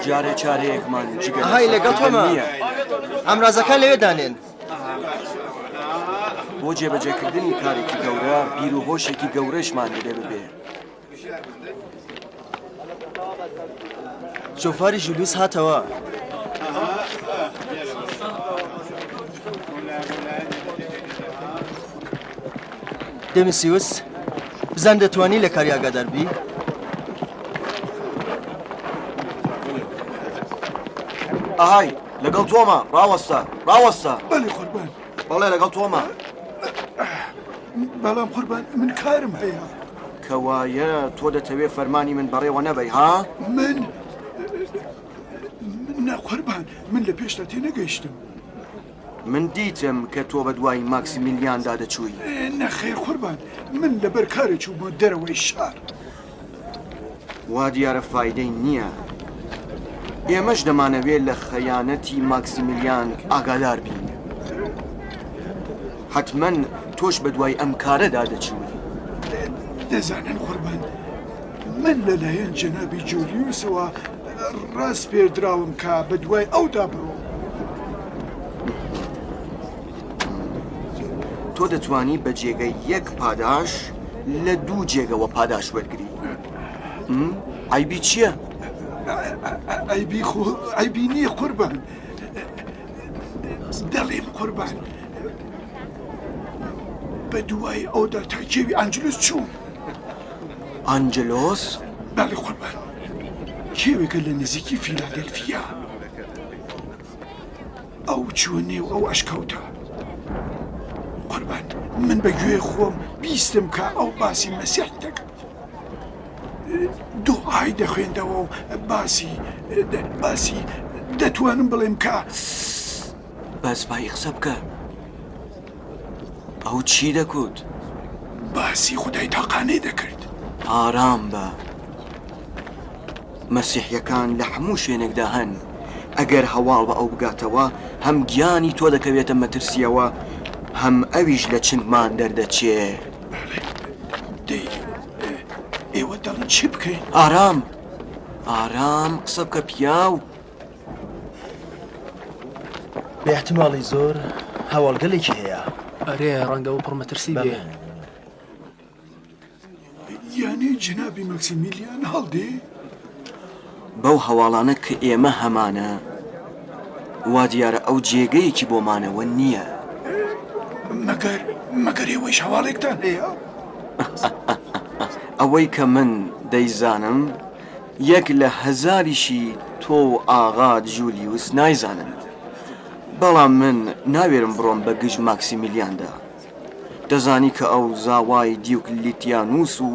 جارێ چارەیەکمان جگە لە ئەهای لەگەڵ سەرکردن تۆمە. نییە. ئامرازەکان لەوێ دانێن. بۆ جێبەجێکردنی کارێکی گەورە بیر و هۆشێکی گەورەشمان دەبێ ببێ. شۆفاری ژولیوس هاتەوە. دێمیسیوس، بزان دەتوانی لە کاری ئاگادار بی؟ ئەهای، لەگەڵ تۆمە، ڕاوەستە، ڕاوەستە. بەڵێ قوربان. بەڵێ لەگەڵ تۆمە. بەڵام قوربان من کارم هەیە. کەوایە تۆ دەتەوێ فەرمانی من بەڕێوە نەبەی ها؟ من نا قوربان من لە پێشتا تێنەگەیشتم. من دیتم کە تۆ بە دوای ماکسیمیلیاندا دەچووی. نەخێر قوربان من لەبەر کارێ چوومە دەرەوەی شار. وا دیارە فایدەی نییە. ئێمەش دەمانەوێ لە خەیانەتی ماکسیمیلیان ئاگادار بین. حەتمەن تۆش بە دوای ئەم کارەدا دەچووی. دەزانن قوربان، من لەلایەن جەنابی جولیوسەوە ڕاسپێردراوم کە بە دوای ئەودا بڕۆم. تۆ دەتوانی بە جێگەی یەک پاداش لە دوو جێگەوە پاداش وەرگری. عەیبی چییە؟ عەیبی خۆ عەیبی نییە قوربان. دەڵێم قوربان بە دوای ئەودا تا کێوی ئەنجلوس چووم. ئەنجلۆس؟ بەڵێ قوربان، کێوێکە لە نزیکی فیلادلفیا. ئەو چووە نێو ئەو ئەشکەوتە. قوربان من بە گوێ خۆم بیستم کە ئەو باسی مەسیحی دەکرد. دوعای دەخوێندەوە و باسی باسی دەتوانم بڵێم کە بەس بایی قسە بکە. ئەو چی دەکوت؟ باسی خودای تاقانەی دەکرد. ئارام بە. مەسیحیەکان لە هەموو شوێنێکدا هەن، ئەگەر هەواڵ بە ئەو بگاتەوە هەم گیانی تۆ دەکەوێتە مەترسیەوە هەم ئەویش لە چنگمان دەردەچێ. بەڵێ دەی ئێوە دەڵێن چی بکەین؟ ئارام ئارام قسە بکە پیاو. بە ئیحتیماڵی زۆر هەواڵگەلێکی هەیە. ئەرێ ڕەنگە ئەو پڕ مەترسی بێ. بەڵێ. یانی جەنابی ماکسیمیلیان هەڵدێ؟ بەو هەواڵانە کە ئێمە هەمانە، وا دیارە ئەو جێگەیەکی بۆ مانەوە نییە. مەگەر، مەگەر ئێوەیش هەواڵێکتان هەیە؟ ئەوەی کە من دەیزانم، یەک لە هەزاریشی تۆ و ئاغا جولیوس نایزانن. بەڵام من ناوێرم بڕۆم بە گژ ماکسیمیلیاندا. دەزانی کە ئەو زاوای دیوکلیتیانوس و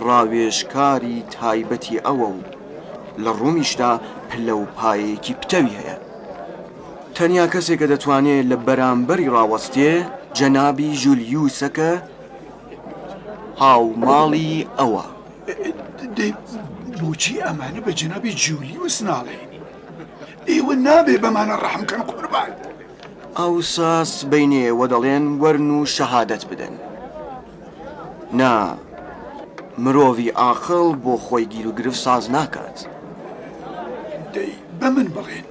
ڕاوێژکاری تایبەتی ئەوە و لە ڕۆمیشدا پلە و پایەیەکی پتەوی هەیە. تەنیا کەسێک کە دەتوانێ لە بەرامبەری ڕاوەستێ جەنابی ژولیوسە کە هاوماڵی ئەوە. دەی بۆچی ئەمانە بە جەنابی جولیوس ناڵێن؟ ئێوە نابێ بەمانە ڕەحم کەن قوربان. ئەوسا سبەینێ وە دەڵێن وەرن و شەهادەت بدەن. نا، مرۆڤی ئاقڵ بۆ خۆی گیروگرفت ساز ناکات. دەی بە من بڵێن.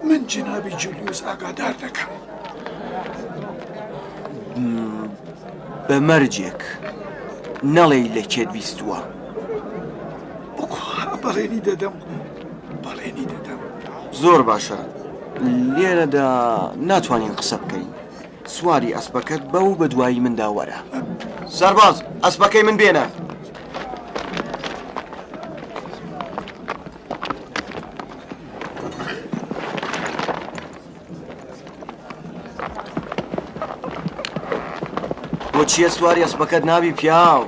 من جەنابی جولیوس ئاگادار دەکەم. بە مەرجێک نەڵێی لە کێت بیستووە. بەڵێنی دەدەم. بەڵێنی دەدەم. زۆر باشە لێرەدا ناتوانین قسە بکەین سواری ئەسپەکەت بە و بە دوایی مندا وەرە. سەرباز ئەسپەکەی من بێنە. بۆ چییە سواری ئەسپەکەت نابی پیاو؟